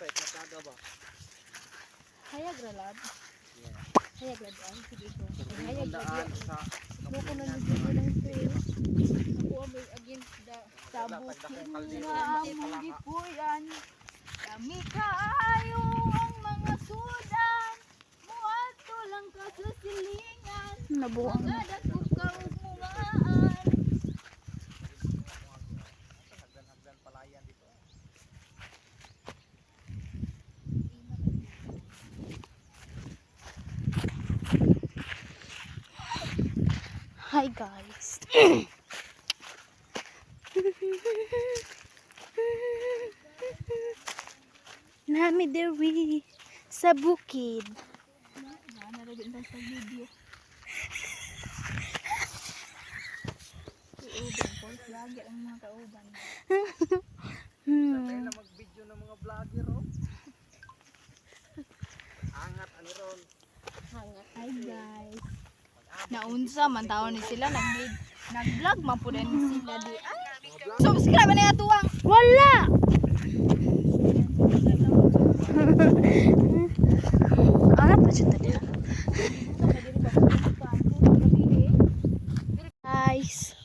Campsite na kaga ba? Hayag ra, lab. Yeah. Hayag ra doon. Sige ko. Pero Hayag yung ra daan diyan. sa Mo ko na nagdito ng trail. Ako ang may against the Tabo. Nga among gipuy-an. Kami kaayo ang mga sudan. Muadto lang ka sa silingan. Nabuang. Mga dako ka ug mungaan. Hagdan-hagdan palayan dito. Hi, guys. Nami diri sa bukid. Nalagyan tayo sa video. Kauban, Paul. Lagi ang mga kauban. Tayo na mag-video ng mga vlogger, oh. Angat ani ron. Hi, guys. Naunsa man taon ni sila, nag nag-vlog man pud ni sila di. Ay, subscribe na atuang. Wala! Angat pa siya tadi. Guys.